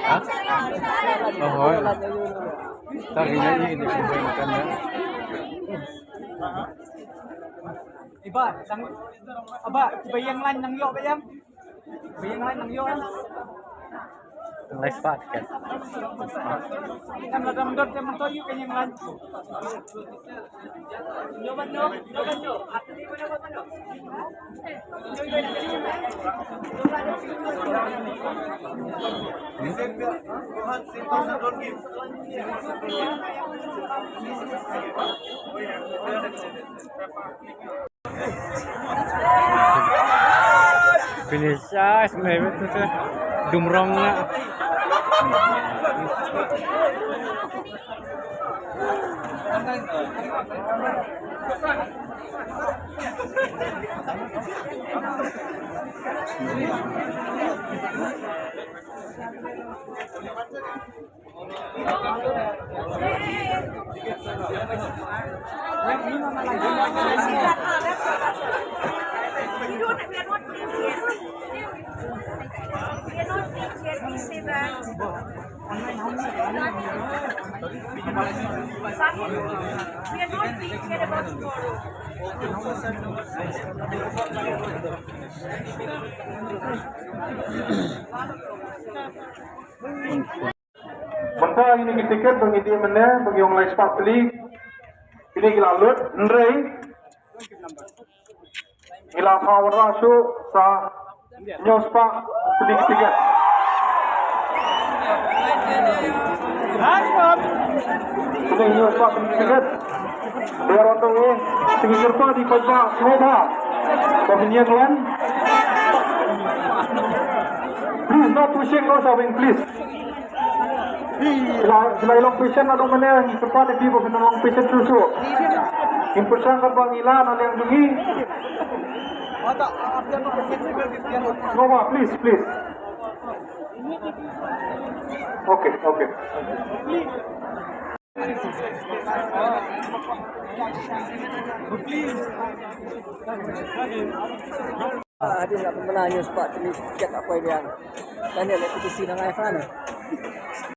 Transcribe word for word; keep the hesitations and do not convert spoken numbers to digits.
Ha? Oh, hooid. Tang ïa ini, ini, ini, ini, ini. Iba, tang, aba, iba ïeng line nang ïoh ba ïeng. Ïeng line nang ïoh. Lai spah tiket. Kan la dang dot te mynta ïoh ka ïeng line. Finish, ah, smash betul tu. Dumrong lah. Mynta ïa kine ki tiket ba ngi dih mynne ba ngi ong lai spah tylli. Kine ki la lut, hynrei ngi la phah wanrah shuh sa hynñiew spah tylli ki tiket. Kine hynñiew spah tylli ki tiket. Biar wan tang eh, sngewbha, sngewbha. Ba pynïeng line. Please, no pushing, no shoving, please. Phi la, phi la long patient naduh mynne, ngi kyrpad ïa phi ba phin long patient shuh shuh. Ngin pyrshang katba ngi lah na liang jong ngi. Sngewbha, please, please. Okay, okay. Hadien la pynbna hynñiew spah tylli ki tiket, ha poi biang. Tang ïa la P T C na ngai fan.